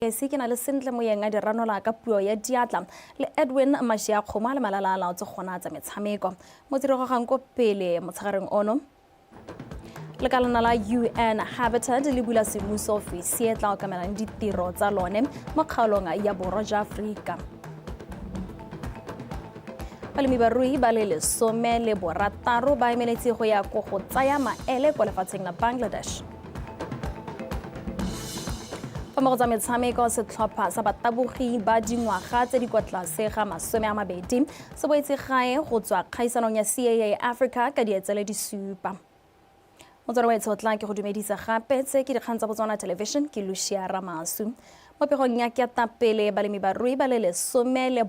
Esi ke na le Sentle Moyeng a di ranola ka puo ya diatla le Edwin Mashiakgomo a le malala a laotse gona tsa metshameko. Mo tirogogang ko pele motshegareng ono, lekalana la UN Habitat le bula semmuso ofisi e tla okamelang ditiro tsa lone mo kgaolong ya borwa jwa Aforika. Balemi barui ba le 16 ba emeletse go ya ko go tsaya maele kwa lefatsheng la Bangladesh. Fa mo go tsa metshameko, setlhopha sa batabogi ba dingwaga tse di kwa tlase ga 20 se boetse gae go tswa kgaisanong ya CAA Africa ka dietsele di supa. Motswana wa tla ke go dumedisa gape, tse ke dikgang tsa Botswana Television, ke Lucia Ramasu. Mo pegong ya ketapele, balemi barui ba le 16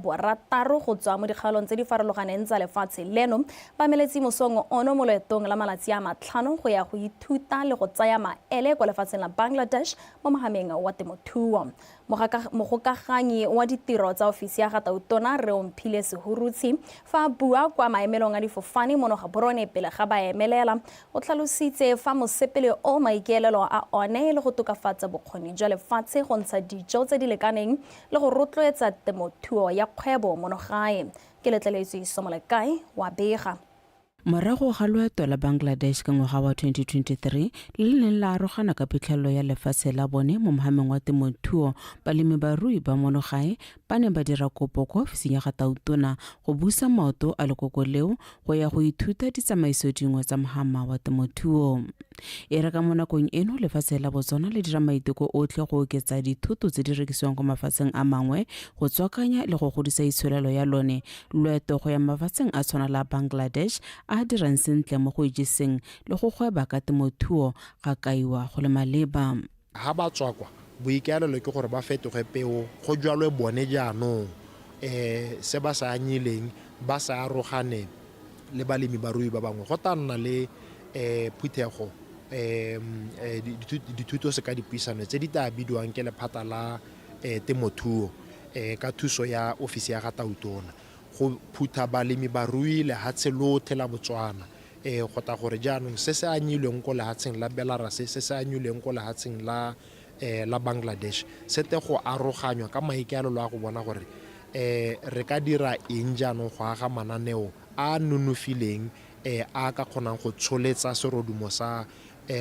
go tswa mo dikgaolong tse di farologaneng tsa lefatshe leno ba emeletse mosong ono mo loetong la malatsi a 5 go ya go ithuta le go tsaya maele kwa lefatsheng la Bangladesh mo mohameng wa temothuo. Mogokaganyi wa ditiro tsa ofisi ya ga Tautona Rre Omphile Sehurutshi fa a bua kwa maemelong a difofane mono Gaborone pele ga ba emelela, o tlhalositse fa mosepele o maikaelelo a one e le go tokafatsa bokgoni jwa lefatshe go ntsha dijo tse di lekaneng le go rotloetsa temothuo ya kgwebo mono gae. Ke Letleletswe Somolekae wa bega. Morago ga loeto la Bangladesh ka ngwaga wa 2023 le le neng la arogana ka phitlhelelo ya lefatshe la bone mo mohameng wa temothuo, balemi-barui ba mono gae ba ne ba dira kopo kwa ofising ya ga Tautona go busa maoto a lekoko leo go ya go ithuta ditsamaiso dingwe tsa mohama wa temothuo. E re ka mo nakong eno lefatshe la Botswana le dira maiteko otlhe go oketsa dithoto tse di rekisiwang kwa mafatsheng a mangwe go tswakanya le go godisa itsholelo ya lone, loeto go ya mafatsheng a tshwana la Bangladesh a a dirang sentle mo go ijeseng le go gweba ka temothuo ga kaiwa go le maleba. Ha ba tswa kwa, boikaelelo ke gore ba fetoge peo, go jwalwe bone jaanong se ba se anyileng, ba se arogane le balemi barui ba bangwe. Go tla nna le phuthego, dithuto seka dipuisano tse di tla bidiwang ke lephata la temothuo ka thuso ya ofisi ya ga Tautona go phutha balemi barui lehatshe lothe la Botswana. Go tla gore jaanong se se anyilweng ko lehatsheng la Belarus, se se anyilweng ko lehatsheng la la Bangladesh, se tle go aroganywa ka maikaelelo a go bona gore re ka dira eng jaanong go aga mananeo a a nonofileng a ka kgonang go tsholetsa serodumo sa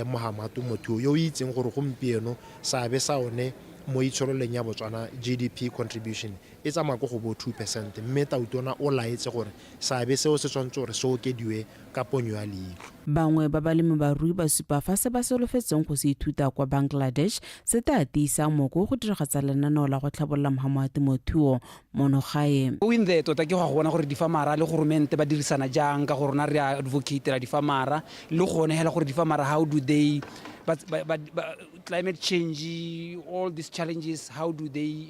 mohama temothuo yo o itseng gore gompieno seabe sa one mo itsholelong ya Botswana, GDP contribution, e tsamaya ko go bo 2%, mme Tautona o laetse gore seabe seo se tshwanetse gore se okediwe ka ponyo ya leitlho. Bangwe ba balemi-barui ba supa fa se ba solofetseng go se ithuta kwa Bangladesh se tla tiisa moko go diragatsa lenaneo la go tlhabolola mohamo wa temothuo mono gae. Going there tota ke go ya go bona gore difamara le goromente ba dirisana jang ka gore rona re a advocatela difamara le gone hela gore difamara how do they ba, ba, ba, climate change, all these challenges, how do they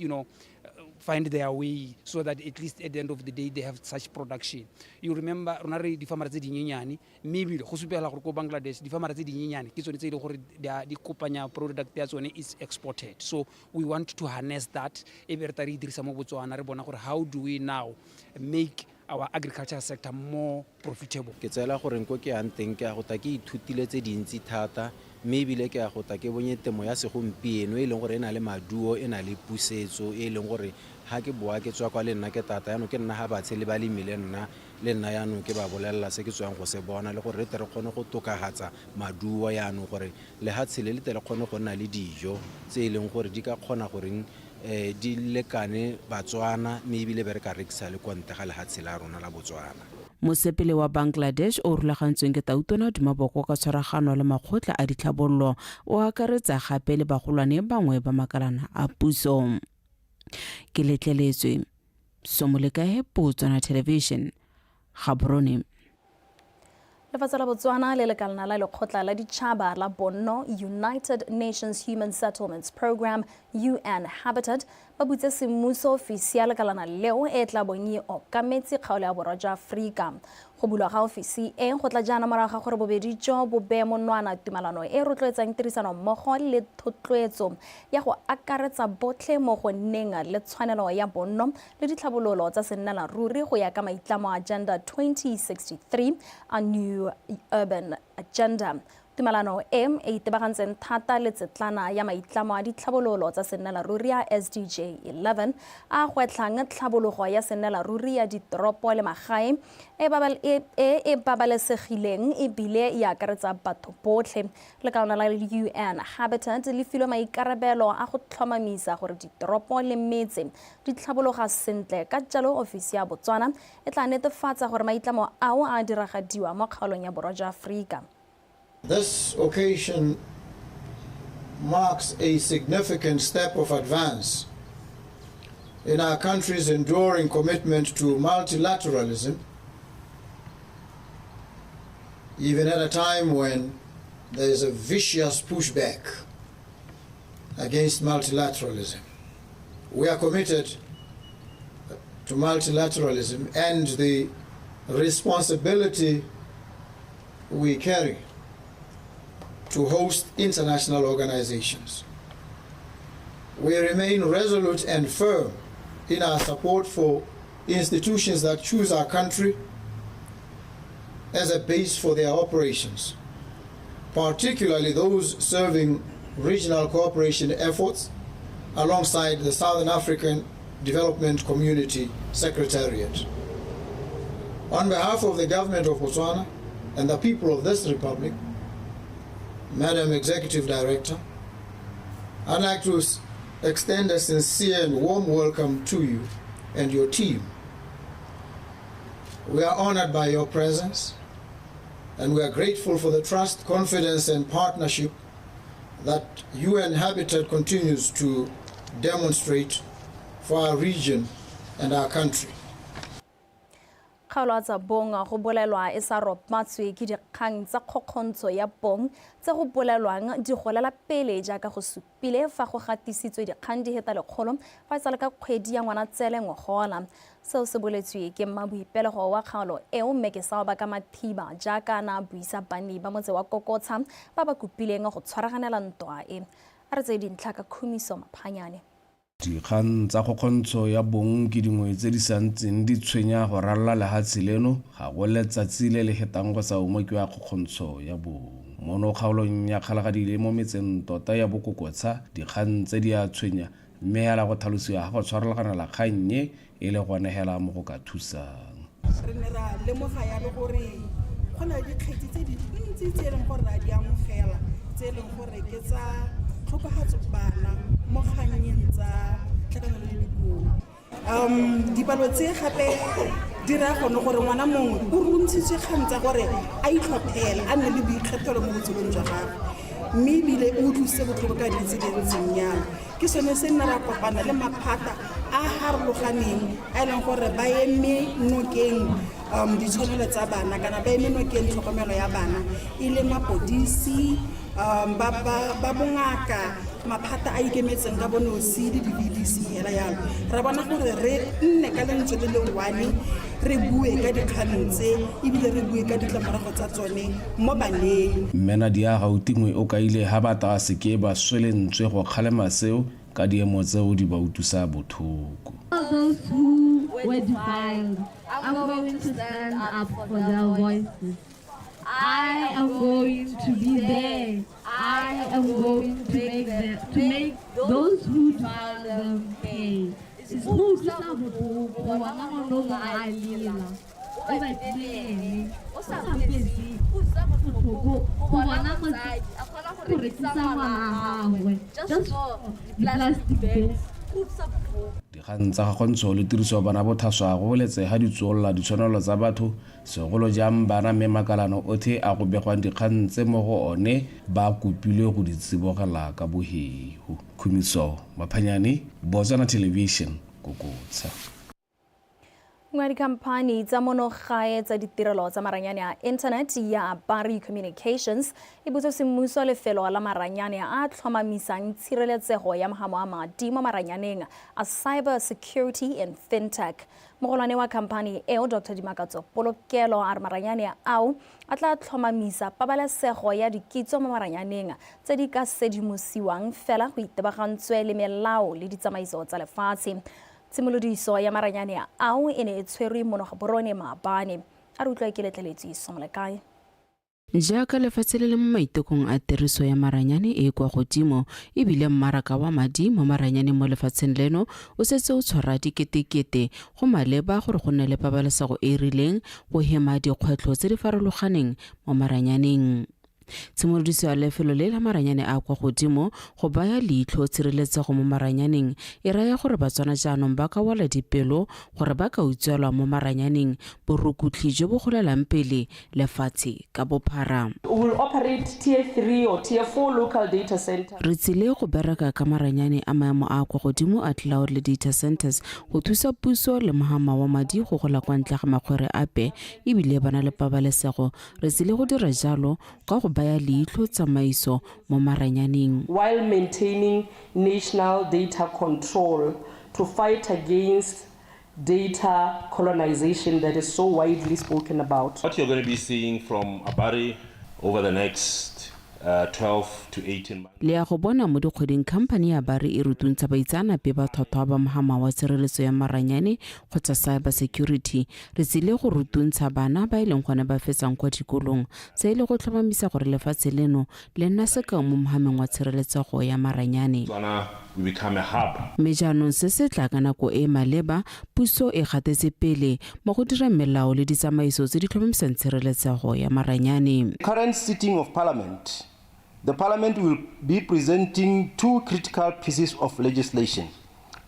find their way so that at least at the end of the day they have such production. You remember rona re difamara tse dinyenyane, mme ebile go supegela gore ko Bangladesh difamara tse dinyenyane ke tsone tse e leng gore di kopanya product ya tsone is exported. So we want to harness that, e be re tla re e dirisa mo Botswana, re bona gore how do we now make our agriculture sector more profitable. Ke tseela gore ko ke yang teng ke ya go tla ke ithutile tse dintsi thata, mme ebile ke ya go tla ke bonye temo ya segompieno e leng gore e na le maduo, e na le pusetso, e leng gore ha ke boa ke tswa kwa le nna ke tata jaanong ke nna ga batshe le balemi le nna, le nna jaanong ke ba bolelela se ke tswang go se bona le gore re tle re kgone go tokagatsa maduo jaanong gore lehatshe le le tle le kgone go nna le dijo tse e leng gore di ka kgona goreng di lekane Batswana mme ebile be re ka rekisa le kwa ntle ga lehatshe la rona la Botswana. Mosepele wa Bangladesh o o rulagantsweng ke Tautona Duma Boko ka tshwaragano le makgotla a ditlhabololo o akaretsa gape le bagolwane bangwe ba makalana a puso. Ke Letleletswe Somolekae, Botswana Television, Gaborone. Lefatshe la Botswana le lekalana la lekgotla la ditšhaba la bonno United Nations Human Settlements Programme UN Habitat ba butse semmuso ofisi ya lekalana leo e tla bong e okametse kgaolo ya borwa jwa Aforika. Go bulwa ga ofisi e go tla jaana morago ga gore bobedi jo bo beye monwana tumalano e rotloetsang tirisano mmogo le thotloetso ya go akaretsa botlhe mo go nneng le tshwanelo ya bonno le ditlhabololo tsa sennela ruri go ya ka maitlamo a Agenda 2063 a New Urban Agenda. Tumalano e e itebagantseng thata le tsetlana ya maitlamo a ditlhabololo tsa sennelaruri a SDG 11 a gwetlhang tlhabologo ya sennelaruri ya ditoropo le magae e, e, e, e babalesegileng ebile e akaretsa batho botlhe. Lekaona la UN Habitat le filwe maikarabelo a go tlhomamisa gore ditoropo le metse di tlhabologa sentle ka jalo ofisi ya Botswana e tla netefatsa gore maitlamo ao a diragadiwa mo kgaolong ya borwa jwa Aforika. This occasion marks a significant step of advance in our country's enduring commitment to multilateralism, even at a time when there is a vicious pushback against multilateralism. We are committed to multilateralism and the responsibility we carry to host international organizations. We remain resolute and firm in our support for institutions that choose our country as a base for their operations, particularly those serving regional cooperation efforts alongside the Southern African Development Community Secretariat. On behalf of the government of Botswana and the people of this republic, Madam Executive Director, I'd like to extend a sincere and warm welcome to you and your team. We are honored by your presence and we are grateful for the trust, confidence, and partnership that UN Habitat continues to demonstrate for our region and our country. Kgaolo ya Tsabong go bolelwa e sa ropatswe ke dikgang tsa kgokgontsho ya bong tse go bolelwang di golela pele jaaka go supile fa go gatisitswe dikgang di heta lekgolo fa e sale ka kgwedi ya Ngwanatsele ngogola. Seo se boletswe ke mmaboipelego wa kgaolo eo mme ke sao baka Mathiba jaaka a na buisa banni ba motse wa Kokotsha ba ba kopileng go tshwaraganela ntwa e. A re tseye dintlha ka Khumiso Maphanyane. Dikgang tsa kgokgontsho ya bong ke dingwe tse di sa ntseng di tshwenya go ralala lehatshe leno. Ga go letsatsi le le hetang go sa umakiwa kgokgontsho ya bong. Mono kgaolong ya Kgalagadi le mo metseng tota ya Bokokotsha, dikgang tse di a tshwenya mme hela go tlhalosiwa ga go tshwarelaganela kgang e e le gone hela mo go ka thusang. Re ne ra lemoga yalo gore go na le dikgetsi tse dintsi tse e leng gore ra di amogela tse e leng gore ke tsa tlhokofatso bana mo kgannyeng tsa tlhakanelo le dikobo. Dipalo tse gape di raya gone gore ngwana mongwe o runtshitswe kgang tsa gore a itlhophele a nne le boikgethelo mo botshelong jwa gagwe mme ebile o utlwisitse botlhoko ka dilo tse di ntseng jalo. Ke sone se nna ra kopana le maphata a harologaneng a e leng gore ba eme nokeng ditshwanelo tsa bana kana ba eme nokeng tlhokomelo ya bana e le mapodisi ba bongaka maphata a ikemetseng ka bonosi le di-VDC hela yalo. Ra bona gore re nne ka lentswe le le one re bue ka dikgang tse ebile re bue ka ditlamorago tsa tsone mo baneng. Mme Nadia Gautingwe o kaile ha ba ta seke ba swe lentswe go kgalema seo ka diemo tseo di ba utlwisa bothoko. All those who were defiled, I'm going to stand up for their voices. I am going to be there. I am going to make them, to make those who defile them pay. Go utlwisa botlhoko go bona ngwana o mongwe a lela o batlile ene o sa fetse botlhoko go bona motsadi go rekisa ngwana gagwe just for di-plastic bags. Dikgang tsa kgokgontsho le tiriso ya bana bothaswa go boletse ga di tsuolola ditshwanelo tsa batho segolo jang bana mme makalana otlhe a go begwang dikgang tse mo go one ba kopilwe go di tsibogela ka bohehu. Khumiso Maphanyane, Botswana Television, Kokotsha. Nngwe ya dikhamphani tsa mono gae tsa ditirelo tsa maranyane a internet ya Bari Communications e butse semmuso lefelo la maranyane a tlhomamisang tshireletsego ya mogamo a madi mo maranyaneng a cyber security and fintech. Mogolwane wa khamphani eo Dr. Dimakatso Polokelo a re maranyane ao a tla tlhomamisa pabalesego ya dikitso mo maranyaneng tse di ka sedimosiwang fela go itebagantswe le melao le ditsamaiso tsa lefatshe. Tshimolodiso ya maranyane ao e ne e tshwerwe mono Gaborone maabane. A re utlwa ke letleletswe Somolekae. Jaaka lefatshe le le mo maitekong a tiriso ya maranyane e e kwa godimo e bile mmaraka wa madi mo maranyaneng mo lefatsheng leno o setse o tshwara diketekete, go maleba gore go nne le pabalesego e e rileng go hema dikgwetlho tse di farologaneng mo maranyaneng. Tshimolodiso ya lefelo le la maranyane a kwa godimo go baya leitlho tshireletsego mo maranyaneng e raya gore Batswana jaanong ba ka wela dipelo gore ba ka utswelwa mo maranyaneng, borukutlhi jo bo golelang pele lefatshe ka bophara. Re tsile go bereka ka maranyane a maemo a a kwa godimo a cloud le data centers go thusa puso le mohama wa madi go gola kwa ntle ga makgwere ape e bile ba na le pabalesego. Re tsile go dira jalo ka go baya leitlho tsamaiso mo maranyaneng. While maintaining national data control to fight against data colonization that is so widely spoken about. What you're going to be seeing from Abari over the next 12 to 18 months. Le ya go bona mo dikgweding khamphani ya Abari e rutuntsha baitseanape ba tlhwatlhwa ba mohama wa tshireletso ya maranyane kgotsa cyber security. Re tsile go rutuntsha bana ba e leng gone ba fetsang kwa dikolong, se e le go tlhomamisa gore lefatshe leno le nna sekao mo mohameng wa tshireletsego ya maranyane. Botswana will become a hub. Mme jaanong se se tla ka nako e e maleba, puso e gatetse pele mo go direng melao le ditsamaiso tse di tlhomamisang tshireletsego ya maranyane. Current sitting of Parliament, the Parliament will be presenting two critical pieces of legislation,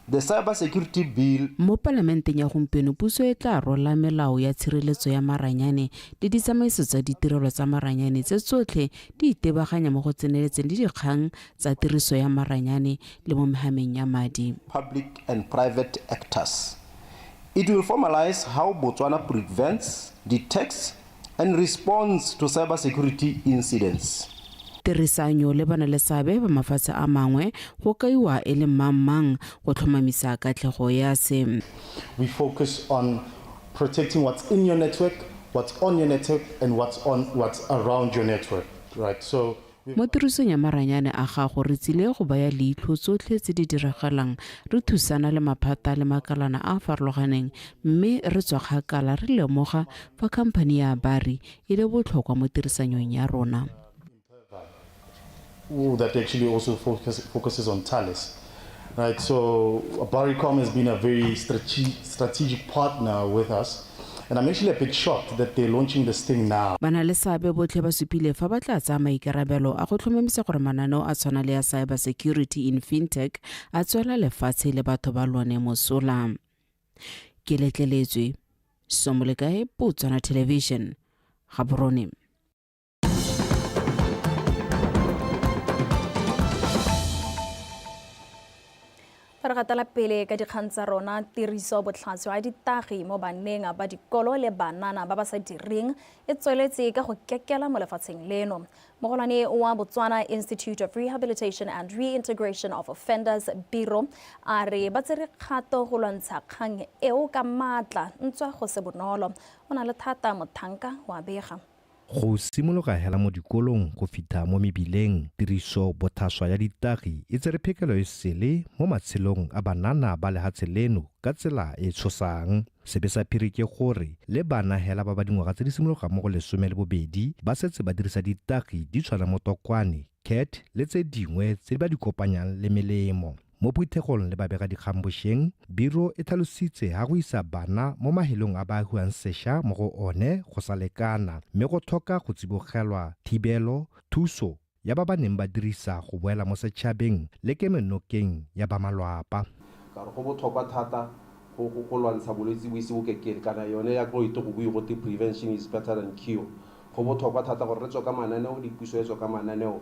the Cyber Security Bill. Mo Palamenteng ya gompieno puso e tla rola melao ya tshireletso ya maranyane le ditsamaiso tsa ditirelo tsa maranyane tse tsotlhe di itebaganya mo go tseneletseng le dikgang tsa tiriso ya maranyane le mo mehameng ya madi. Public and private actors. It will formalize how Botswana prevents, detects and responds to cyber security incidents. Tirisanyo le banaleseabe ba mafatshe a mangwe go kaiwa e le mmangmang go tlhomamisa katlego ya se. We focus on protecting what's in your network, what's on your network and what's on what's around your network, right? So Mo tirisong ya maranyane a gago re tsile go baya leitlho tsotlhe tse di diragalang, re thusana le maphata le makalana a a farologaneng mme re tswa kgakala re lemoga fa khamphani ya Abari e le botlhokwa mo tirisanyong ya rona. That actually also focuses on Thales. Right, so Abaricom has been a very strategic partner with us. And I'm actually a bit shocked that they're launching this thing now. Banaleseabe botlhe ba supile fa ba tla tsaya maikarabelo a go tlhomamisa gore mananeo a tshwana le a Cyber Security in Fintech a tswela lefatshe le batho ba lone mosola. Ke letleletswe. Somolekae, Botswana Television, Gaborone. Fa re gatela pele ka dikgang tsa rona, tiriso botlhaswa ya ditagi mo banneng ba dikolo le banana ba ba sa direng e tsweletse ka go kekela mo lefatsheng leno. Mogolwane wa Botswana Institute of Rehabilitation and Reintegration of Offenders, Biro, a re ba tsere kgato go lwantsha kgang eo ka maatla ntswa go se bonolo. O na le thata Mothanka wa bega. Go simologa hela mo dikolong go fitha mo mebileng, tiriso bothaswa ya ditagi e tsere phekelo e sele mo matshelong a banana ba lehatshe leno ka tsela e e tshosang. Sebe sa phiri ke gore le bana hela ba ba dingwaga tse di simologang mo go 12 ba setse ba dirisa ditagi di tshwana motokwane, cat le tse dingwe tse ba di kopanyang le melemo. Mo phuthegong le babegadikgang bosheng, biro e tlhalositse ha go isa bana mo mahelong a ba agiwang sesha mo go one go sa lekana mme go tlhoka go tsibogelwa thibelo, thuso ya ba ba neng ba dirisa go boela mo setšhabeng le kemonokeng ya ba malwapa. Ka gore go botlhokwa thata go lwantsha bolwetse bo ise bo kekele, kana yone ya go ite go bue gote prevention is better than cure. Go botlhokwa thata gore re tswe ka mananeo le puso e tswe ka mananeo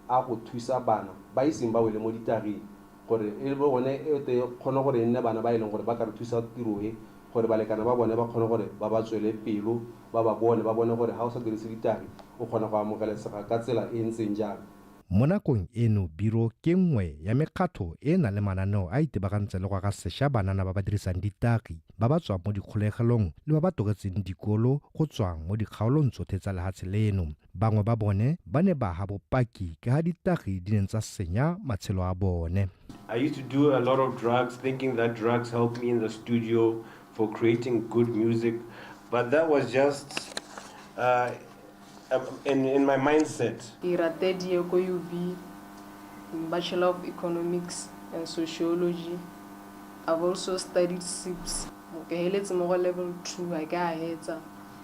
a go thusa bana ba iseng ba wele mo ditageng, gore e be bone e te kgone gore e nne bana ba e leng gore ba ka re thusa tiro e, gore balekana ba bone ba kgone gore ba ba tswele pelo, ba ba bone, ba bone gore ha o sa dirise ditagi o kgona go amogelesega ka tsela e ntseng jang. Mo nakong eno biro ke nngwe ya mekgatho e e nang le mananeo a itebagantseng le go aga sešwa banana ba ba dirisang ditagi, ba ba tswang mo dikgolegelong le ba ba tlogetseng dikolo go tswa mo dikgaolong tsotlhe tsa lehatshe leno. Bangwe ba bone ba ne ba ha bopaki ka ha ditagi di neng tsa senya matshelo a bone. I used to do a lot of drugs, thinking that drugs helped me in the studio for creating good music, but that was just in my mindset. Ke dira third year ko UB, Bachelor of Economics and Sociology. I've also studied SIPS. Ke heletse mo go level 2 ga ke a hetsa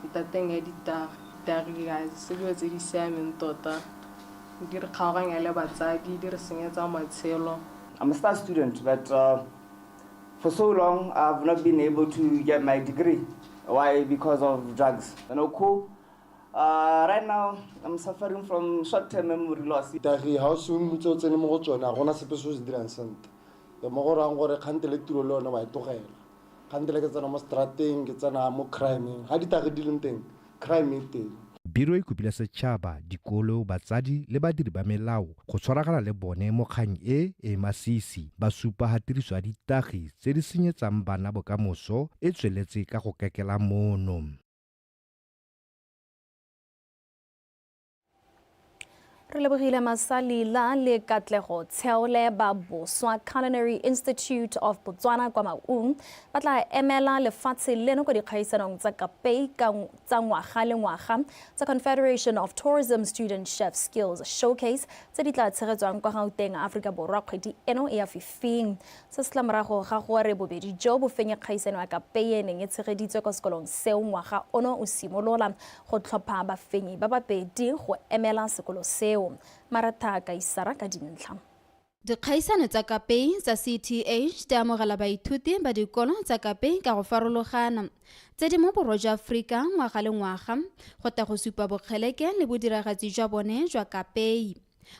ntateng ya ditagi. Ditagi ga se dilo tse di siameng tota. Di re kgaoganya le batsadi, di re senyetsa matshelo. I'm a star student, but for so long I've not been able to get my degree. Why? Because of drugs. You know, cool. Right now, I'm suffering from short-term memory loss. Tagi ha o simolotse o tsene mo go tsone, ga gona sepe se o se dirang sentle. Ke mo go rayang gore kgantele tiro le yone wa e tlogela. Kgantele ke tsena mo strateng, ke tsena mo crimeng. Ga ditagi di leng teng, crime e teng. Biro e kopile setšhaba, dikolo, batsadi le badiri ba melao go tshwaragana le bone mo kgang e e masisi, ba supa ha tiriso ya ditagi tse di senyetsang bana bokamoso e tsweletse ka go kekela mono. Re lebogile Masalila le Katlego Tsheole ba Boswa Culinary Institute of Botswana kwa Maung ba tla emela lefatshe leno kwa dikgaisanong tsa Kapei tsa ngwaga le ngwaga tsa Confederation of Tourism Student Chef Skills Showcase tse di tla tshegetswang kwa Gauteng, Aforika Borwa kgwedi eno e ya fifing. Se se tla morago ga gore bobedi jo bo fenye kgaisano ya Kapei e neng e tshegeditswe kwa sekolong seo ngwaga ono o simolola go tlhopha bafenyi ba babedi go emela sekolo seo. Maratha Kaisara ka dintlha. Dikgaisano tsa Kapei tsa CTH di amogela baithuti ba dikolo tsa Kapei ka go farologana tse di mo borwa jwa Aforika ngwaga le ngwaga go tla go supa bokgeleke le bodiragatsi jwa bone jwa Kapei.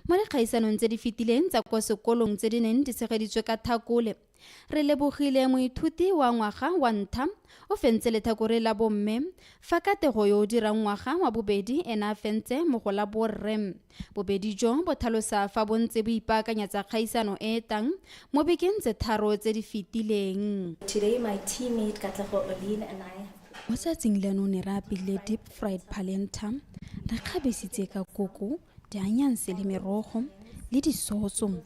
Mo dikgaisanong tse di fetileng tsa kwa sekolong tse di neng di tshegeditswe ka Thakole, re lebogile moithuti wa ngwaga wa ntha o fentse lethakore la bomme, fa Katego yo o dirang ngwaga wa bobedi ena a fentse mo go la borre. Bobedi jo bo tlhalosa fa bo ntse bo ipaakanyetsa kgaisano e e tang mo bekeng tse tharo tse di fetileng. Today my teammate Katlego Olin and I Mo tsatsing leno ne re apeile deep fried polenta, re kgabesitse ka koko, dianyanse le merogo le disoso.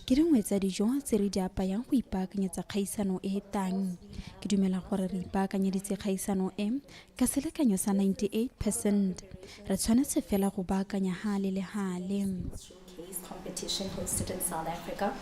Ke dingwe tsa dijo tse re di apayang go ipaakanyetsa kgaisano e e tang. Ke dumela gore re ipaakanyeditse kgaisano e ka selekanyo sa 98%. Re tshwanetse fela go baakanya hale le hale. Showcase competition hosted in South Africa.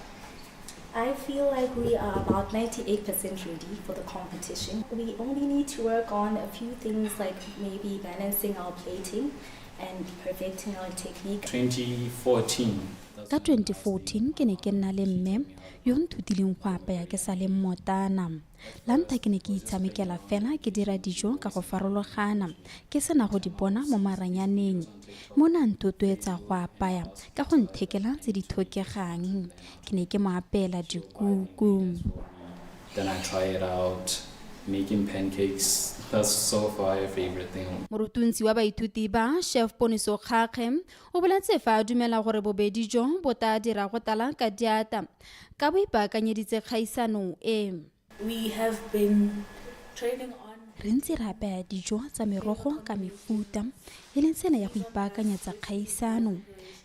I feel like we are about 98% ready for the competition. We only need to work on a few things like maybe balancing our plating and perfecting our technique. 2014. Ka 2014 ke ne ke nna le mme yo nthutileng go apaya ke sa le mmotana. La ntlha ke ne ke itshamekela fela ke dira dijo ka go farologana ke sena go di bona mo maranyaneng. Mo na nthotloetsa go apaya ka go nthekela tse di tlhokegang. Ke ne ke mo apeela dikuku. Then I try it out, making pancakes. That's so far my favorite thing. Morutuntsi wa baithuti ba, Chef Poniso Kgakge, o boletse fa a dumela gore bobedi jo bo tla dira go tala ka diata ka bo ipaakanyeditse kgaisano e. We have been training on Re ntse re apaya dijo tsa merogo ka mefuta e leng tsela ya go ipaakanyetsa kgaisano.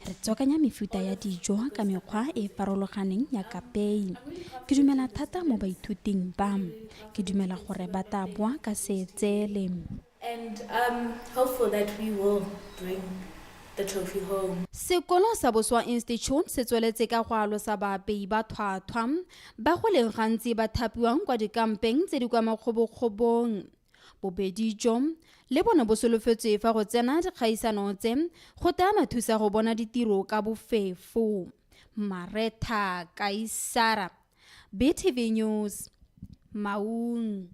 Re tswakanya mefuta ya dijo ka mekgwa e e farologaneng ya kapei. Ke dumela thata mo baithuting ba. Ke dumela gore ba tla boa ka seetsele. And I'm hopeful that we will bring the trophy home. Sekolo sa Boswa Institute se tsweletse ka go alosa baapei ba thwathwa ba go leng gantsi ba thapiwang kwa dikampeng tse di kwa makgobokgobong. Bobedi jo le bone bo solofetswe fa go tsena dikgaisano tse go tla ba thusa go bona ditiro ka bofefo. Maretha Kaisara, BTV News, Maung.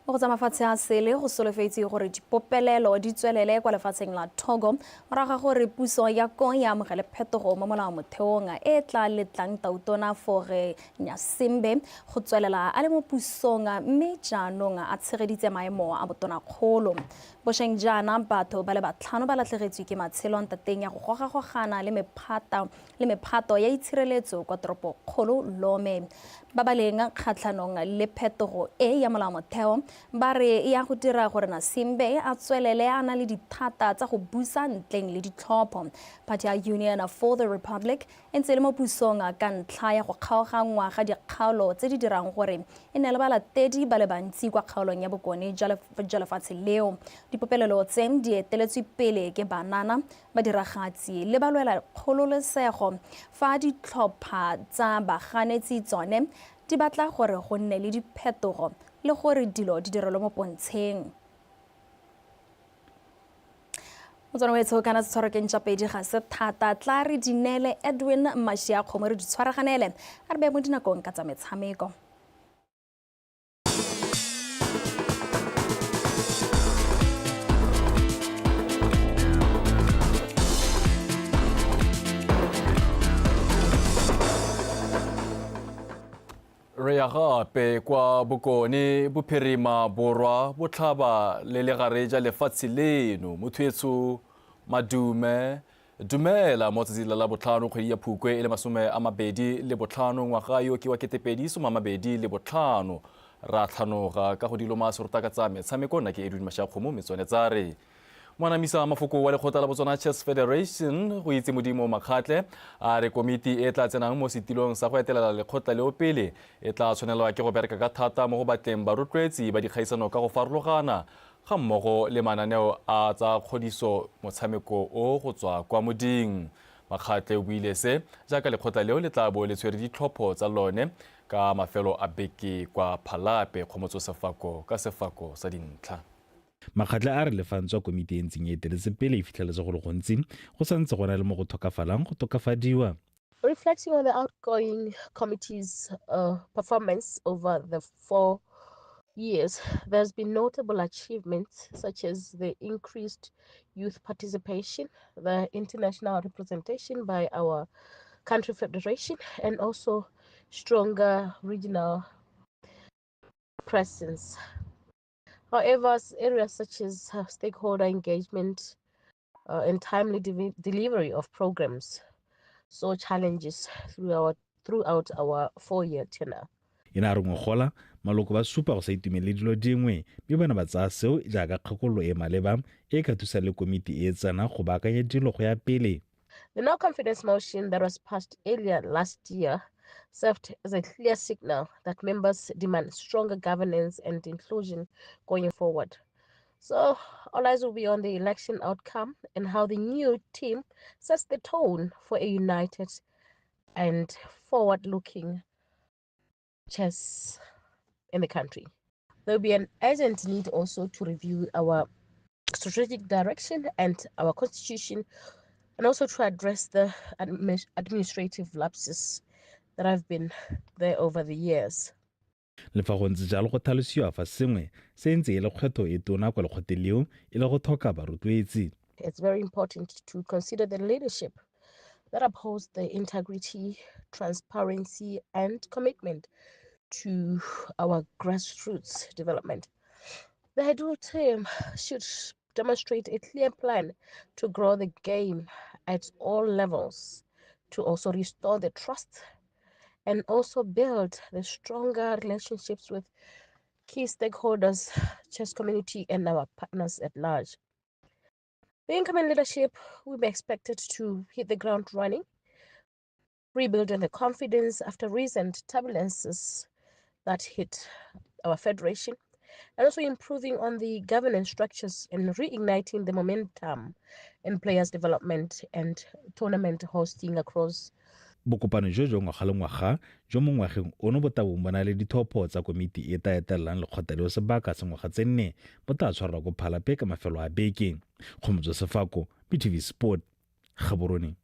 Mo go tsa mafatshe a sele go solofetse gore dipopelelo di tswelele kwa lefatsheng la Togo morago ga gore puso ya ko e amogele phetogo mo molaomotheong e tla letlang tautona Faure Gnassingbé go tswelela a le mo pusong mme jaanong a tshegeditse maemo a botonakgolo. Bošeng jaana batho ba le batlhano ba latlhegetswe ke matshelo ntateng ya go gogagogana le mephata le mephato ya itshireletso kwa toropokgolo Lome. Ba ba leng kgatlhanong le phetogo e ya molaomotheo ba re e ya go dira gore Nasimbe a tswelele a na le dithata tsa go busa ntleng le ditlhopho. Party ya Union for the Republic e ntse e le mo pusong ka ntlha ya go kgaoganngwa ga dikgaolo tse di dirang gore e nne le balatedi ba le bantsi kwa kgaolong ya bokone jwa lefatshe leo. Dipopelelo tse di eteletswe pele ke banana, badiragatsi le balwela kgololesego, fa ditlhopha tsa baganetsi tsone di batla gore go nne le diphetogo le gore dilo di direlwe mo pontsheng. Motswana wetsho kana setshwaro ke ntša pedi ga se thata, tla re di neele Edwin Mashi a kgomo re di tshwaraganele, a re beye mo dinakong ka tsa metshameko. Re ya gape kwa bokone, bophirima, borwa, botlhaba le legare ja lefatshe leno. Motho madume dumela mo tsatsing la Labotlhano kgwedi ya Phukwe e le 25 ngwaga yo ke wa 2025. Ra tlhanoga ka go diloma serota ka tsa metshameko. Nna ke Edwin Mashakgomo metswane tsa re. Moanamisa mafoko wa lekgotla la Botswana Chess Federation go itse Modimo Makgatle a re komiti e tla tsenang mo setilong sa go etelela lekgotla leo pele e tla tshwanelwa ke go bereka ka thata mo go batleng barotloetsi ba dikgaisano ka go farologana ga mmogo le mananeo a tsa kgodiso motshameko o go tswa kwa moding. Makgatle o buile se jaaka lekgotla leo le tla bo le tshwere ditlhopho tsa lone ka mafelo a beke kwa Phalape. Kgomotso Sefako ka sefako sa dintlha. Makgatla a re le fa ntswa komiti e ntseng e eteletse pele e fitlheletse go le gontsi, go santse go na le mo go tlhokafalang go tokafadiwa. Reflecting on the outgoing committee's performance over the 4 years, there's been notable achievements such as the increased youth participation, the international representation by our country federation, and also stronger regional presence. However, areas such as stakeholder engagement and timely delivery of programs saw challenges throughout our 4-year tenure. E ne a re ngogola maloko ba supa go sa itumelele dilo dingwe, mme ba ne ba tsaya seo jaaka kgakololo e maleba e ka thusang le komiti e tsena go baakanya dilo go ya pele. The no confidence motion that was passed earlier last year served as a clear signal that members demand stronger governance and inclusion going forward. So all eyes will be on the election outcome and how the new team sets the tone for a united and forward-looking chess in the country. There will be an urgent need also to review our strategic direction and our constitution, and also to address the administrative lapses that have been there over the years. Le fa go ntse jalo, go tlhalosiwa fa sengwe se ntse e le kgwetlho e tona kwa lekgotleng leo e le go tlhoka barotloetsi. It's very important to consider the leadership that upholds the integrity, transparency, and commitment to our grassroots development. The ideal team should demonstrate a clear plan to grow the game at all levels, to also restore the trust and also build the stronger relationships with key stakeholders, chess community, and our partners at large. The incoming leadership will be expected to hit the ground running, rebuilding the confidence after recent turbulences that hit our federation, and also improving on the governance structures and reigniting the momentum in players' development and tournament hosting across. Bokopano jo jo ngwaga le ngwaga jo mo ngwageng ono bo tla bong bo na le ditlhopho tsa komiti e tla etelelang lekgotla leo sebaka sa ngwaga tse 4 bo tla tshwarelwa ko Phalape ka mafelo a beke. Kgomotso Sefako, BTV Sport, Gaborone.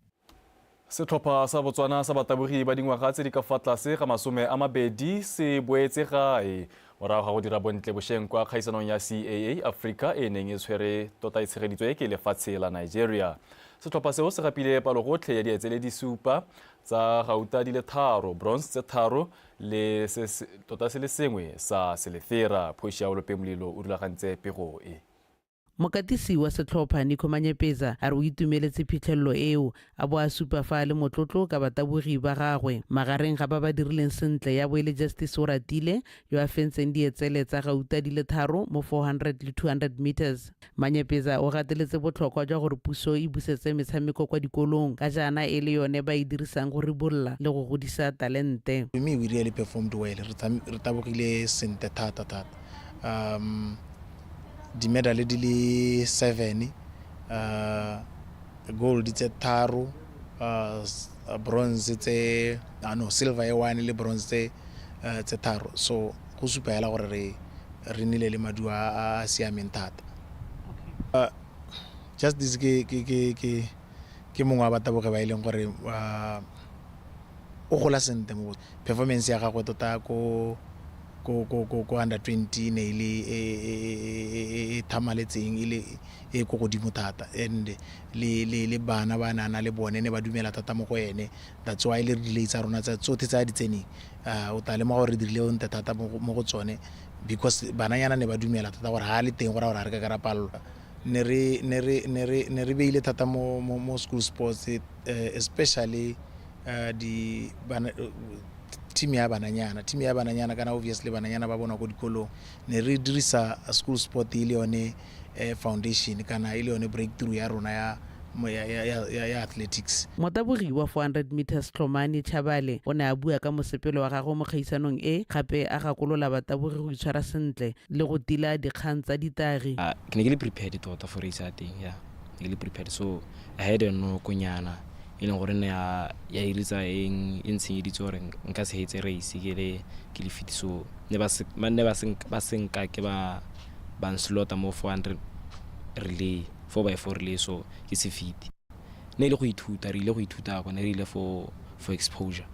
Setlhopha sa Botswana sa batabogi ba dingwaga tse di ka fa tlase ga 20 se boetse gae morago ga go dira bontle bošeng kwa kgaisanong ya CAA Africa e neng e tshwere tota e tshegeditswe ke lefatshe la Nigeria. Setlhopha seo se gapile palogotlhe ya dietsele di supa tsa gauta di le 3, bronze tse 3 le tota se le sengwe sa selefera. Phoši ya Olope Molelo o rulagantse pego e. Mokatisi wa setlhopha Nico Manyepeza a re o itumeletse phitlhelelo eo a bo a supa fa a le motlotlo ka batabogi ba gagwe. Magareng ga ba ba dirileng sentle ya bo e le Justice Oratile yo a fentseng dietsele tsa gauta di le tharo mo 400 le 200 meters. Manyepeza o gateletse botlhokwa jwa gore puso e busetse metshameko kwa dikolong ka jaana e le yone ba e dirisang go ribolola le go godisa talente. To me we really performed well, re tabogile sentle thata thata. Di-medal di le 7, gold tse 3, bronze tse, no, silver e 1 le bronze tse 3. So go supa hela gore re nnile le maduo a siameng thata. Justice ke mongwe wa batabogi ba e leng gore o gola sentle mo performance ya gagwe tota ko under 20 ne e le e thamaletseng, e le e ko godimo thata, and le bana ba nana le bone ne ba dumela thata mo go ene. That's why le relay tsa rona tsa tsotlhe tsa di tseneng, o tla lemoga gore re dirile o nte thata mo go tsone, because bananyana ne ba dumela thata gore ha le teng go raya gore ha re ka ka ra palelwa. Ne re beile thata mo school sports, especially di bana, team ya bananyana, team ya bananyana kana obviously bananyana ba bonwa ko dikolong. Ne re dirisa school sport e le yone foundation kana e le yone breakthrough ya rona ya athletics. Motabogi wa 400 meters Tlhomane Chabale o ne a bua ka mosepelo wa gagwe mo kgaisanong e, gape a gakolola batabogi go itshwara sentle le go tila dikgang tsa ditagi. Ke ne ke le prepared tota for race ya teng, yeah, ke le prepared, so I had a no konyana e leng gore ne ya iritsa eng e ntshenyeditse gore nka se hetse race ke le fit, so ne ba se ba senka ke ba nslota mo 400 relay, 4x4 relay, so ke se fit. Ne ile go ithuta, re ile go ithuta go ne re ile for exposure.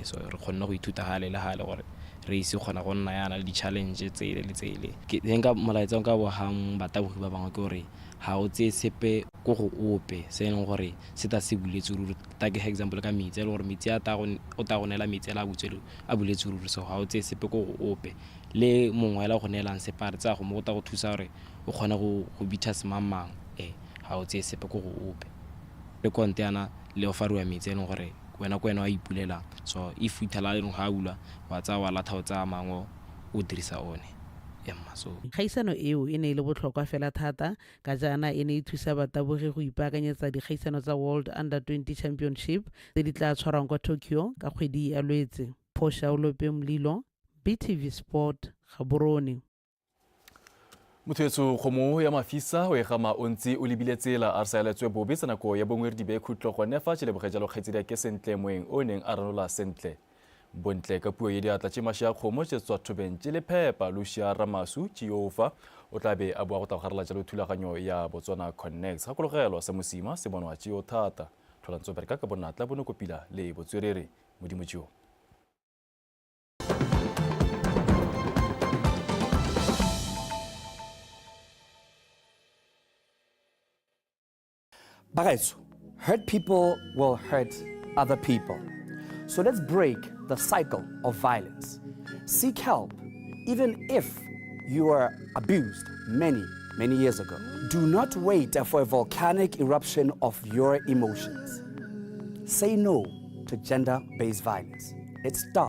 So re kgonne go ithuta hale le hale gore race kgona go nna yana le di challenge tsele le tsele. Ke nka molaetsa nka bo hang batabogi ba bangwe ke gore ha o tseye sepe ko go ope se e leng gore se ta se buletse ruri. Ta ke example ka metsi, e le gore metsi a ta go o ta go neela metsi a butswe a buletse ruri, so ha o tseye sepe ko go ope le mongwe ela go neelang separe tsa go mo go ta go thusa gore o kgone go bitha semang ha o tseye sepe ko go ope. Le konte yana le ofariwa metsi e leng gore wena ko wena wa ipulela, so if o ithala e leng ga a bula wa tsaya wa latha o tsaya mangwe o dirisa one. So kgaisano eo e ne e le botlhokwa fela thata ka jaana e ne e thusa batabogi go ipaakanyetsa dikgaisano tsa World Under 20 Championship tse di tla tshwarwang kwa Tokyo ka kgwedi ya Lwetse. Phosha Olope Mlilo, BTV Sport, Gaborone. Motho kgomo ya mafisa o e gama o ntse o lebile tsela a re saeletswe bobe tsa nako ya bongwe re di beye khutlo gone fa tšheleboge jalo kgaitsedi ya ke sentle moeng o neng a ranola sentle bontle ka puo ye diatla tše maši a kgomo tše tswa thobeng tše le phepa. Lucia Ramasu Tšiofa o tla be a boa go tla go garela jalo thulaganyo ya Botswana Connects. Gakologelwa sa mosima se bonwa tšeo thata tlholantso bereka ka bonatla bonokopila le botswerere. Modimo tšeo. Bagaetso, hurt people will hurt other people. So let's break the cycle of violence. Seek help, even if you were abused many, many years ago. Do not wait for a volcanic eruption of your emotions. Say no to gender-based violence. It starts.